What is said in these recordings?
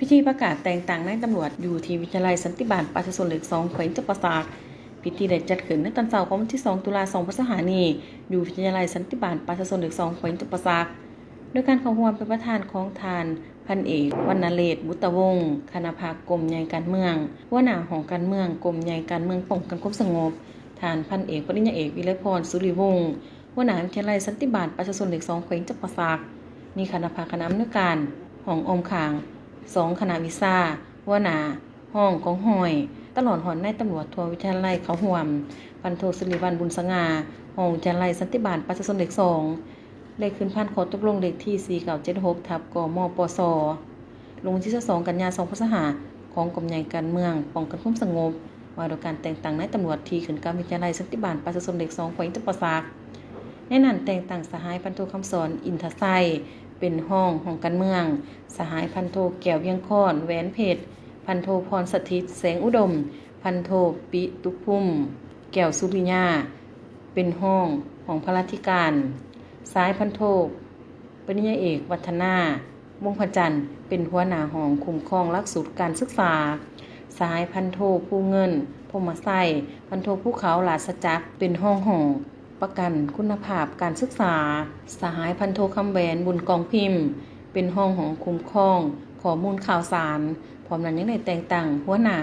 ພິທີປະກາດແຕ່ງຕັ້ງນາຍຕຳຫຼວດຢູ່ທີ່ວິທະຍາໄລສັນຕິບານປະຊາຊົນເລກສອງ ແຂວງຈຳປາສັກ. ພິທີໄດ້ຈັດຂຶ້ນໃນຕອນເຊົ້າຂອງວັນທີສອງ ຕຸລາ ສອງພັນຊາວຫ້ານີ້ ຢູ່ວິທະຍາໄລສັນຕິບານປະຊາຊົນເລກສອງ ແຂວງຈຳປາສັກ ໂດຍການເຂົ້າຮ່ວມເປັນປະທານຂອງທ່ານ ພັນເອກ ວັນນະເລດ ບຸດຕະວົງ ຄະນະພັກກົມໃຫຍ່ການເມືອງ, ຫົວໜ້າຫ້ອງການເມືອງ ກົມໃຫຍ່ການເມືອງປ້ອງກັນຄວາມສະຫງົບ, ທ່ານ ພັນເອກ ປະລິນຍາເອກ ວິໄລພອນ ສຸລິວົງ ຫົວໜ້າວິທະຍາໄລສັນຕິບານປະຊາຊົນເລກສອງ ແຂວງຈຳປາສັກ, ມີຄະນະພັກຄະນະອຳນວຍການ, ຫ້ອງອ້ອມຂ້າງ, ສອງຄະນະວິຊາ, ຫົວໜ້າ, ຮອງ, ກອງຮ້ອຍ, ຕະຫຼອດຮອດນາຍຕຳຫຼວດທົ່ວວິທະຍາໄລເຂົ້າຮ່ວມ, ພັນໂທ ສິລິວັນ ບຸນສະຫງ່າ ຮອງວິທະຍາໄລສັນຕິບານປະຊາຊົນເລກສອງ ແລະ ຂຶ້ນຜ່ານຂໍ້ຕົກລົງເລກທີ ສີ່ເກົ້າເຈັດຫົກ ທັບ ກມປສ ລົງວັນທີ ຊາວສອງ ກັນຍາ ສອງພັນຊາວຫ້າ ຂອງກົມໃຫຍ່ການເມືອງປ້ອງກັນຄວາມສະຫງົບ ວ່າດ້ວຍການແຕ່ງຕັ້ງນາຍຕຳຫຼວດທີ່ຂຶ້ນກັບວິທະຍາໄລສັນຕິບານປະຊາຊົນເລກສອງ ແຂວງຈຳປາສັກ. ໃນນັ້ນແຕ່ງຕັ້ງສະຫາຍພັນໂທ ຄຳສອນ ອິນທະໄຊ ເປັນຮອງຫ້ອງການເມືອງ, ສະຫາຍພັນໂທ ແກ້ວວຽງຄອນ ແຫວນເພັດ, ພັນໂທ ພອນສະຖິດ ແສງອຸດົມ, ພັນໂທ ປິຕຸພຸມ ແກ້ວສຸລິຍາ ເປັນຮອງຫ້ອງພະລາທິການ, ສະຫາຍພັນໂທ ປະລິນຍາເອກ ວັດທະນາ ວົງພະຈັນ ເປັນຫົວໜ້າຫ້ອງຄຸ້ມຄອງຫຼັກສູດການສຶກສາ, ສະຫາຍພັນໂທ ພູເງິນ ພົມມະໄຊ, ພັນໂທ ພູເຂົາ ລາຊະຈັກ ເປັນຮອງຫ້ອງປະກັນຄຸນນະພາບການສຶກສາ, ສະຫາຍພັນໂທ ຄຳແຫວນ ບຸນກອງພິມ ເປັນຮອງຫ້ອງຄຸ້ມຄອງຂໍ້ມູນຂ່າວສານ. ພ້ອມນັ້ນຍັງໄດ້ແຕ່ງຕັ້ງຫົວໜ້າ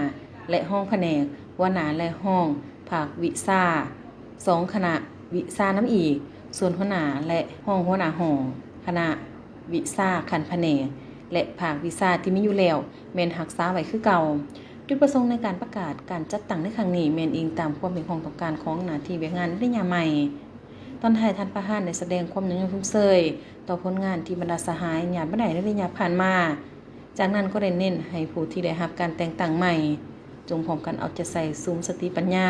ແລະ ຮອງພະແນກ, ຫົວໜ້າ ແລະ ຮອງພາກວິຊາ ສອງຄະນະວິຊານຳອີກ, ສ່ວນຫົວໜ້າ ແລະ ຮອງຫົວໜ້າຫ້ອງ, ຄະນະວິຊາຂັ້ນພະແນກ ແລະ ພາກວິຊາທີ່ມີຢູ່ແລ້ວ ແມ່ນຮັກສາໄວ້ຄືເກົ່າ. ຈຸດປະສົງໃນການປະກາດການຈັດຕັ້ງໃນຄັ້ງນີ້ ແມ່ນອີງຕາມຄວາມຮຽກຮ້ອງຕ້ອງການຂອງໜ້າທີ່ວຽກງານໃນໄລຍະໃໝ່. ຕອນທ້າຍທ່ານປະທານໄດ້ສະແດງຄວາມຍັງຍອງຊົມເຊີຍຕໍ່ຜົນງານທີ່ບັນດາສະຫາຍຍາດມາໄດ້ໃນໄລຍະຜ່ານມາ. ຈາກນັ້ນກໍໄດ້ເນັ້ນໃຫ້ຜູ້ທີ່ໄດ້ຮັບການແຕ່ງຕັ້ງໃໝ່ ຈົ່ງພ້ອມກັນເອົາໃຈໃສ່ສຸມສະຕິປັນຍາ,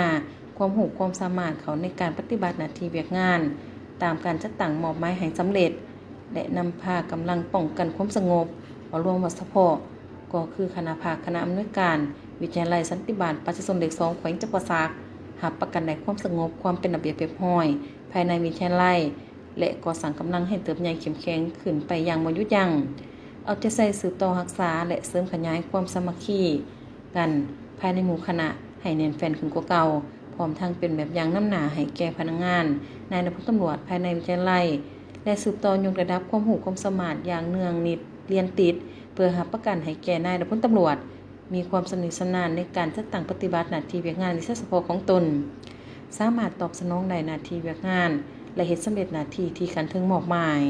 ຄວາມຮູ້ຄວາມສາມາດເຂົ້າໃນການປະຕິບັດໜ້າທີ່ວຽກງານຕາມການຈັດຕັ້ງມອບໝາຍໃຫ້ສຳເລັດ ແລະ ນຳພາກຳລັງປ້ອງກັນຄວາມສະຫງົບ, ເວົ້າລວມວ່າສະເພາະ ກໍຄືຄະນະພັກຄະນະອຳນວຍການວິທະຍາໄລສັນຕິບານປະຊາຊົນເລກສອງ ແຂວງຈຳປາສັກ ຮັບປະກັນໄດ້ຄວາມສະຫງົບ, ຄວາມເປັນລະບຽບຮຽບຮ້ອຍພາຍໃນວິທະຍາໄລ ແລະ ກໍ່ສ້າງກຳລັງໃຫ້ເຕີບໃຫຍ່ເຂັ້ມແຂງຂຶ້ນໄປຢ່າງບໍ່ຢຸດຢັ້ງ, ເອົາໃຈໃສ່ສືບຕໍ່ຮັກສາ ແລະ ເສີມຂະຫຍາຍຄວາມສາມັກຄີກັນພາຍໃນໝູ່ຄະນະໃຫ້ແໜ້ນແຟ້ນຂຶ້ນກວ່າເກົ່າ, ພ້ອມທັງເປັນແບບຢ່າງນຳໜ້າໃຫ້ແກ່ພະນັກງານ, ນາຍນະພົນຕຳຫຼວດພາຍໃນວິທະຍາໄລ ແລະ ສືບຕໍ່ຍົກລະດັບຄວາມຮູ້ຄວາມສາມາດຢ່າງເນື່ອງນິດລຽນຕິດ, ເພື່ອຮັບປະກັນໃຫ້ແກ່ນາຍນະພົນຕຳຫຼວດ ມີຄວາມຊຳນິຊຳນານໃນການຈັດຕັ້ງປະຕິບັດໜ້າທີ່ວຽກງານວິຊາສະເພາະຂອງຕົນ, ສາມາດຕອບສະໜອງໄດ້ໜ້າທີ່ວຽກງານ ແລະ ເຮັດສຳເລັດໜ້າທີ່ທີ່ຂັ້ນເທິງມອບໝາຍ.